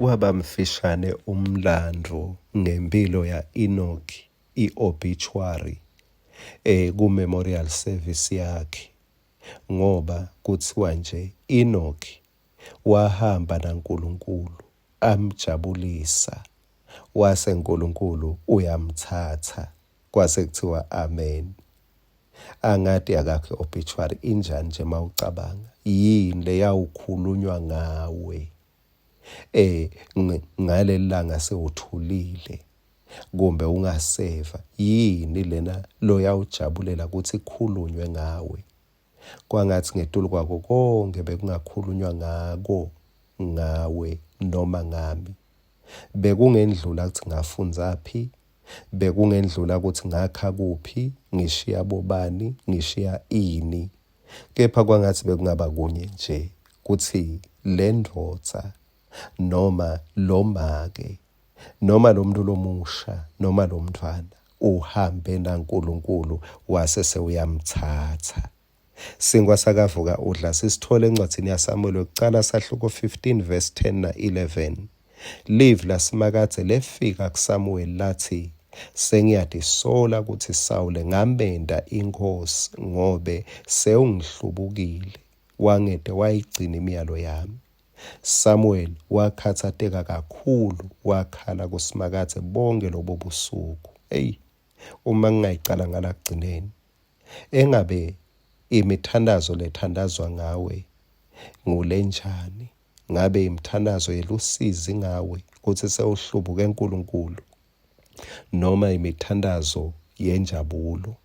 Waba mfishane umlandvo ngemphilo ya-Enoch, i-obituary, ku-memorial service yakhe, ngoba kutsiwa nje Enoch wahamba naNkulunkulu amjabulisa, wase Nkulunkulu uyamtsatsa, kwase kuthiwa amen. Angati akakho i-obituary injani nje mawucabanga, yini leyawukhulunywa ngawe ngaleli langa sewuthulile kumbe ungaseva, yini lena loyawujabulela kutsi ikhulunywe ngawe? Kwangatsi ngetulu kwako konkhe bekungakhulunywa ngako ngawe noma ngami, bekungendlula kutsi ngafundzaphi, bekungendlula kutsi ngakha kuphi, ngishiya bobani, ngishiya ini, kepha kwangatsi bekungaba kunye nje kutsi lendvodza noma lomake noma lomuntu lomusha noma lomntfwana uhambe naNkulunkulu wase sewuyamtsatsa. Sinkwa sakavuka udla sisithola encwadzini yaSamuel wekucala sahluko 15 verse 10 na 11. Livi laSimakadze lefika kuSamuweli latsi, Sengiyatisola kutsi Sawule ngamenta inkhosi ngobe sewungihlubukile wangete wayigcina imiyalo yami. Samuweli wakhatsateka kakhulu, wakhala kuSimakadze bonkhe lobo busuku. Eyi, uma ngingayicala ngala kugcineni, engabe imithandazo lethandazwa ngawe ngulenjani? Ngabe imithandazo yelusizi ngawe kutsi sewuhlubuke Nkulunkulu noma imithandazo yenjabulo?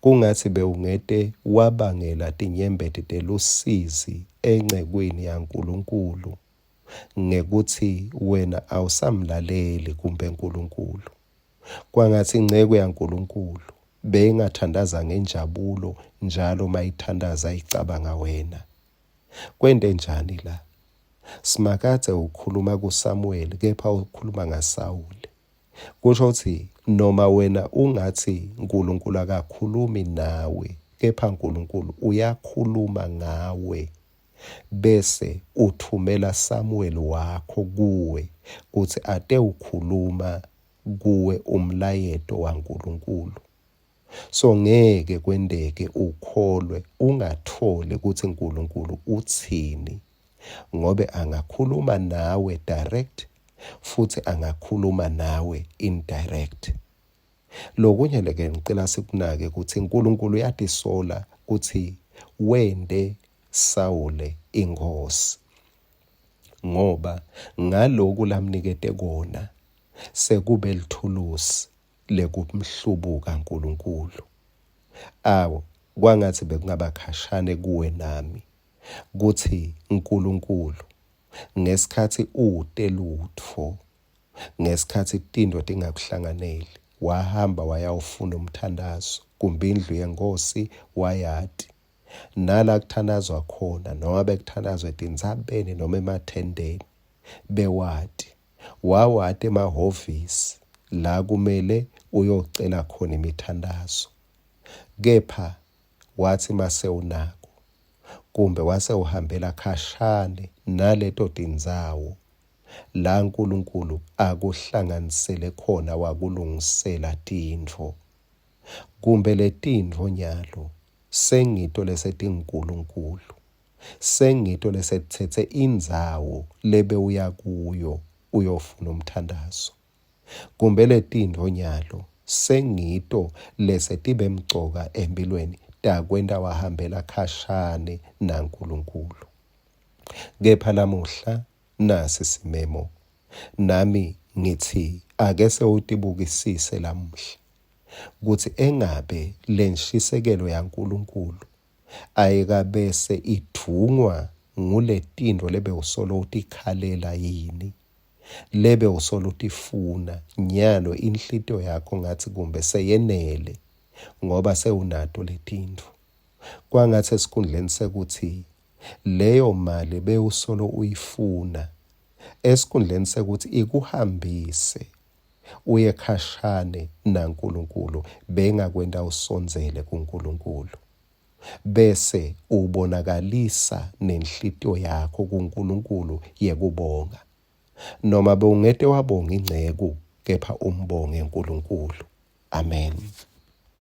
Kungatsi bewungete wabangela tinyembeti telusizi encekwini yaNkulunkulu ngekutsi wena awusamlaleli kumbe Nkulunkulu. Kwangatsi inceku yaNkulunkulu beyingathandaza ngenjabulo njalo mayithandaza icabanga wena. Kwente njani la? Simakadze ukhuluma kuSamuweli kepha ukhuluma ngaSawule. Kusho kutsi noma wena ungatsi Nkulunkulu akakhulumi nawe, kepha Nkulunkulu uyakhuluma ngawe bese uthumela Samuweli wakho kuwe kutsi atewukhuluma kuwe umlayeto waNkulunkulu. So ngeke kwenteke ukholwe ungatfoli kutsi Nkulunkulu utsini ngobe angakhuluma nawe direct futsi angakhuluma nawe indirect. Lokunye leke ngicela sikunake kutsi Nkulunkulu uyatisola kutsi wente Sawule inkhosi ngoba ngaloku lamnikete kona sekube lithulusi lekumhlubuka Nkulunkulu. Awu, kwangatsi bekungaba khashane kuwe nami kutsi Nkulunkulu ngesikhatsi ute lutfo, ngesikhatsi tintfo tingakuhlanganeli, wahamba wayawufuna umthandazo kumbe indlu yenkhosi wayati nala kuthandazwa khona noma bekuthandazwa etintsabeni noma emathendeni bewati Wawati emahhovisi la kumele uyocela khona imithandazo. Kepha watsi mase unako kumbe wase uhambela khashane naleto tindzawo la Nkulunkulu akuhlanganisele khona wakulungisela tintfo. Kumbe letintfo nyalo sengito lesetinguNkulunkulu. Sengito lesetitsetse indzawo lebewuya kuyo uyofuna umthandazo. Kumbe letintfo nyalo sengito lesetibe mcoka empilweni takwenta wahambela khashane naNkulunkulu. Kepha lamuhla nasi simemo nami ngitsi ake sewutibukisise lamuhla kutsi engabe lenshisekelo yaNkulunkulu ayikabese idvungwa nguletintfo lebewusolo utikhalela yini, lebewusolo utifuna, nyalo inhlitiyo yakho ngatsi kumbe seyenele ngoba sewunato letintfo. Kwangatsi esikhundleni sekutsi leyo mali bewusolo uyifuna, esikhundleni sekutsi ikuhambise uye khashane naNkulunkulu, bengakwenta usondzele kuNkulunkulu. Bese ubonakalisa nenhlitiyo yakho kuNkulunkulu yekubonga. Noma bewungete wabonga inceku, kepha umbonge Nkulunkulu. Amen.